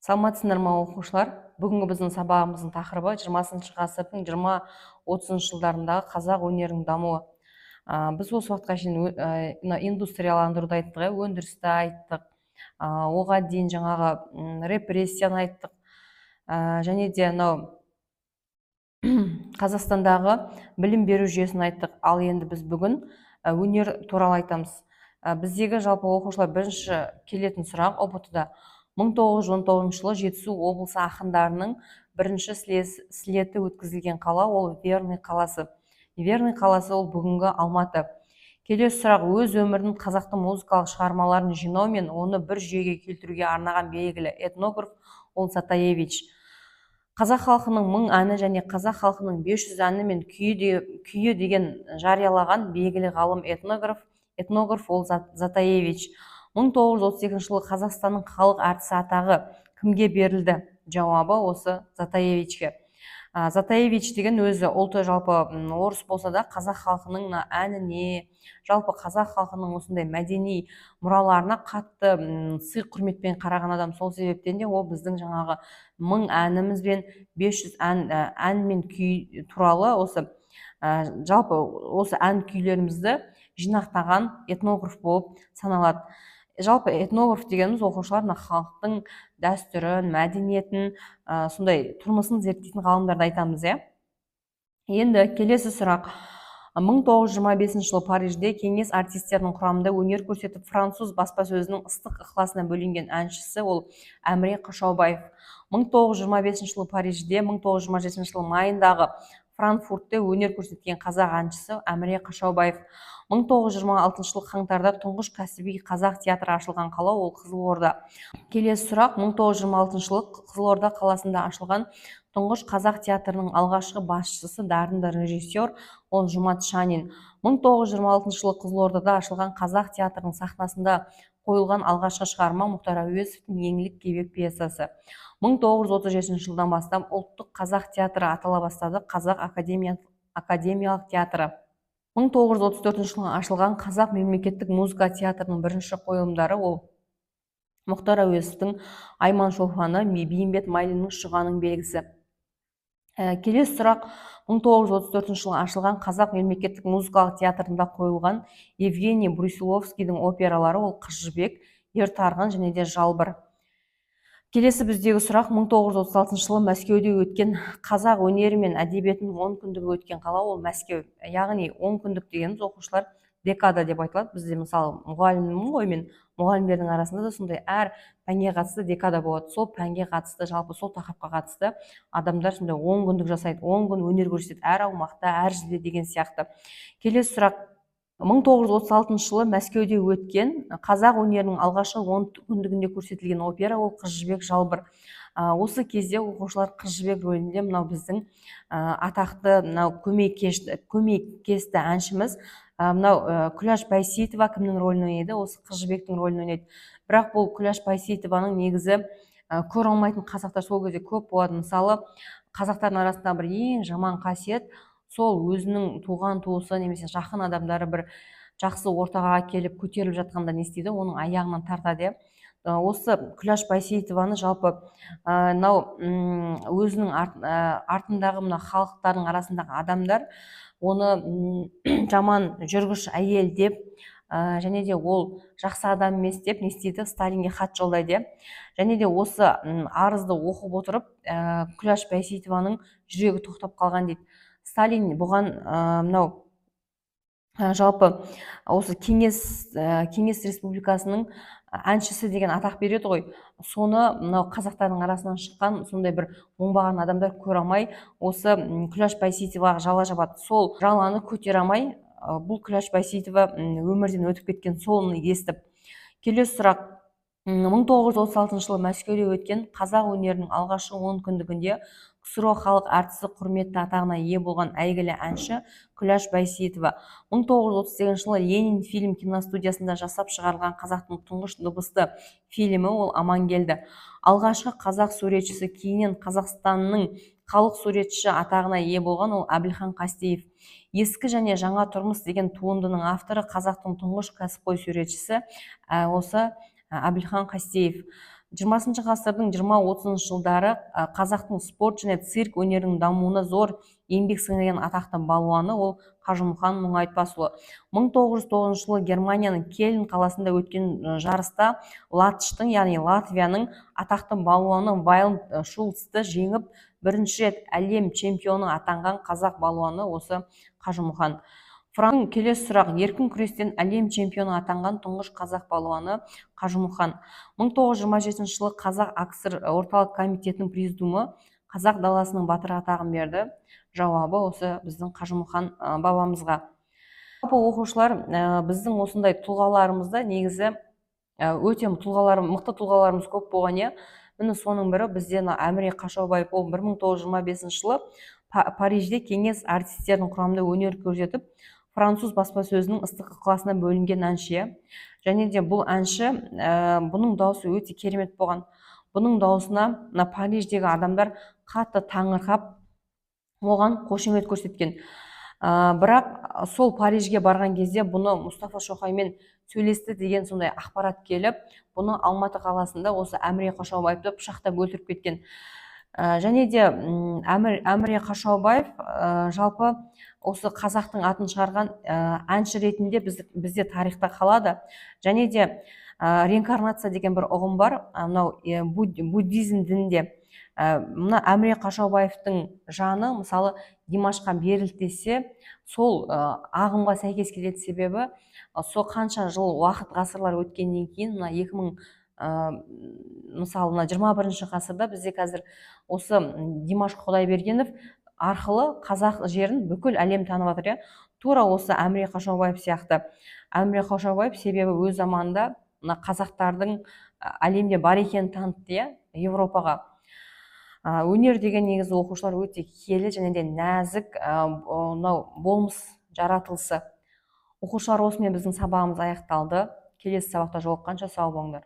Саламатсыздар ма, оқушылар! Бүгінгі біздің сабағымыздың тақырыбы: 20 ғасырдың 20-30 жылдарындағы қазақ өнерінің дамуы. Біз осы уақытқа шейін мына индустрияландыруды айттық, иә, өндірісті айттық, оған дейін жаңағы репрессияны айттық, және де мынау Қазақстандағы білім беру жүйесін айттық. Ал енді біз бүгін өнер туралы айтамыз. Біздегі жалпы, оқушылар, бірінші келетін сұрақ ҰБТ да: 1919 жылы Жетісу облысы ақындарының бірінші слеті өткізілген қала ол Верный қаласы. Верный қаласы ол бүгінгі Алматы. Келесі сұрақ: өз өмірін қазақтың музыкалық шығармаларын жинау мен оны бір жүйеге келтіруге арнаған белгілі этнограф ол Затаевич. Қазақ халқының 1000 әні және Қазақ халқының 500 әні мен күйі, де, күйі деген жариялаған белгілі ғалым этнограф ол Затаевич. 1932 жылы Қазақстанның халық әртісі атағы кімге берілді? Жауабы осы Затаевичке. Затаевич деген өзі ұлты жалпы орыс болса да, қазақ халқының мына әніне, жалпы қазақ халқының осындай мәдени мұраларына қатты сый құрметпен қараған адам. Сол себептен де ол біздің жаңағы 1000 әніміз бен 500 ән, ән мен күй туралы осы жалпы осы ән күйлерімізді жинақтаған этнограф болып саналады. Жалпы этнограф дегеніміз, оқушылар, мына халықтың дәстүрін, мәдениетін, сондай тұрмысын зерттейтін ғалымдарды айтамыз, иә. Енді келесі сұрақ: 1925 жылы Парижде кеңес артистерінің құрамында өнер көрсетіп, француз баспасөзінің ыстық ықыласына бөленген әншісі ол Әміре Қашаубаев. 1925 жылы Парижде, 1927 жылы майындағы Франкфуртте өнер көрсеткен қазақ әншісі Әміре Қашаубаев. 1926 жылы қаңтарда тұңғыш кәсіби қазақ театры ашылған қала ол Қызылорда. Келесі сұрақ: 1926 жылы Қызылорда қаласында ашылған тұңғыш қазақ театрының алғашқы басшысы, дарынды режиссер ол Жұмат Шанин. 1926 жылы Қызылордада ашылған қазақ театрының сахнасында қойылған алғашқы шығарма Мұхтар Әуезовтің «Еңлік Кебек» пьесасы. 1937 жылдан бастап ұлттық қазақ театры атала бастады Қазақ академиялық театры. 1934 жылы ашылған Қазақ мемлекеттік музыка театрының бірінші қойылымдары ол Мұхтар Әуезовтің «Айман Шолпаны», Бейімбет Майлиннің «Шұғаның белгісі». Келесі сұрақ: 1934 жылы ашылған Қазақ мемлекеттік музыкалық театрында қойылған Евгений Брусиловскийдің опералары ол «Қыз Жібек», «Ер Тарғын» және де «Жалбыр». Келесі біздегі сұрақ: 1936 жылы Мәскеуде өткен қазақ өнері мен әдебиетінің 10 күндігі өткен қала ол Мәскеу. Яғни 10 күндік дегеніміз, оқушылар, декада деп айтылады. Бізде, мысалы, мұғаліммін ғой мен, мұғалімдердің арасында да сондай әр пәнге қатысты декада болады. Сол пәнге қатысты, жалпы сол тақырыпқа қатысты адамдар сондай 10 күндік жасайды, 10 күн өнер көрсетеді әр аумақта, әр жерде деген сияқты. Келесі сұрақ: 1936 жылы Мәскеуде өткен қазақ өнерінің алғашқы 10 күндігінде көрсетілген опера ол «Қыз Жібек», «Жалбыр». Осы кезде, оқушылар, Қыз Жібек рөлінде мынау біздің атақты, мынау көмейкесті әншіміз, мынау Күләш Байсейітова кімнің рөлін ойнайды? Осы Қыз Жібектің рөлін ойнайды. Бірақ бұл Күләш Байсейітованың негізі көре алмайтын қазақтар сол кезде көп болады. Мысалы, қазақтардың арасында бір ең жаман қасиет сол өзінің туған туысы немесе жақын адамдары бір жақсы ортаға келіп, көтеріліп жатқанда не істейді? Оның аяғынан тартады, иә. Осы Күләш Байсейітованы жалпы мынау өзінің артындағы мына халықтардың арасындағы адамдар оны жаман жүргіш әйел деп және де ол жақсы адам емес деп не істейді? Сталинге хат жолдайды, иә. Және де осы арызды оқып отырып, Күләш Байсейітованың жүрегі тоқтап қалған дейді. Сталин бұған мынау жалпы осы Кеңес республикасының әншісі деген атақ береді ғой. Соны мынау қазақтардың арасынан шыққан сондай бір оңбаған адамдар көре алмай, осы Күләш Байсейітоваға жала жабады. Сол жаланы көтере алмай, бұл Күләш Байсейітова өмірден өтіп кеткен соны естіп. Келесі сұрақ: 1936 жылы Мәскеуде өткен қазақ өнерінің алғашқы 10 күндігінде КСРО халық әртісі құрметті атағына ие болған әйгілі әнші Күләш Байсейітова. 1938 жылы Ленин фильм киностудиясында жасап шығарылған қазақтың тұңғыш дыбысты фильмі ол «Амангелді». Алғашқы қазақ суретшісі, кейіннен Қазақстанның халық суретшісі атағына ие болған ол Әбілхан Қастеев. «Ескі және жаңа тұрмыс» деген туындының авторы, қазақтың тұңғыш кәсіпқой суретшісі осы Әбілхан Қастеев. 20 ғасырдың 20-30 жылдары қазақтың спорт және цирк өнерінің дамуына зор еңбек сіңірген атақты балуаны ол Қажымұқан Мұңайтпасұлы. 1909 жылы Германияның Кельн қаласында өткен жарыста латыштың, яғни Латвияның атақты балуаны Вайлм Шулцты жеңіп, бірінші рет әлем чемпионы атанған қазақ балуаны осы Қажымұқан. Келесі сұрақ: еркін күрестен әлем чемпионы атанған тұңғыш қазақ балуаны Қажымұқан. 1927 жылы Қазақ АКСР Орталық комитетінің президиумы «Қазақ даласының батыры» атағын берді. Жауабы осы біздің Қажымұқан бабамызға. Жалпы, оқушылар, біздің осындай тұлғаларымызда негізі өте тұлғалар, мықты тұлғаларымыз көп болған, иә. Міне, соның бірі бізде мына Әміре Қашаубаев. Ол 1925 жылы Парижде кеңес артистерінің құрамында өнер көрсетіп, француз баспасөзінің ыстық ықыласына бөленген әнші. Және де бұл әнші, бұның дауысы өте керемет болған. Бұның дауысына мына Париждегі адамдар қатты таңырқап, оған қошемет көрсеткен. Бірақ сол Парижге барған кезде бұны Мұстафа Шоқаймен сөйлесті деген сондай ақпарат келіп, бұны Алматы қаласында осы Әміре Қашаубаевты пышақтап өлтіріп кеткен. Және де Әміре Қашаубаев жалпы осы қазақтың атын шығарған әнші ретінде бізде тарихта қалады. Және де реинкарнация деген бір ұғым бар мынау буддизм дінінде. Мына Әміре Қашаубаевтың жаны, мысалы, Димашқа берілді десе, сол ағымға сәйкес келеді. Себебі сол қанша жыл уақыт, ғасырлар өткеннен кейін, мына 2000, мысалы, мына 21-ғасырда бізде қазір осы Димаш Құдайбергенов арқылы қазақ жерін бүкіл әлем танып жатыр, иә. Тура осы Әміре Қашаубаев сияқты. Әміре Қашаубаев себебі өз заманында мына қазақтардың әлемде бар екенін танытты, иә, Европаға. Өнер деген негізі, оқушылар, өте киелі және де нәзік мынау болмыс жаратылысы. Оқушылар, осымен біздің сабағымыз аяқталды. Келесі сабақта жолыққанша сау болыңдар.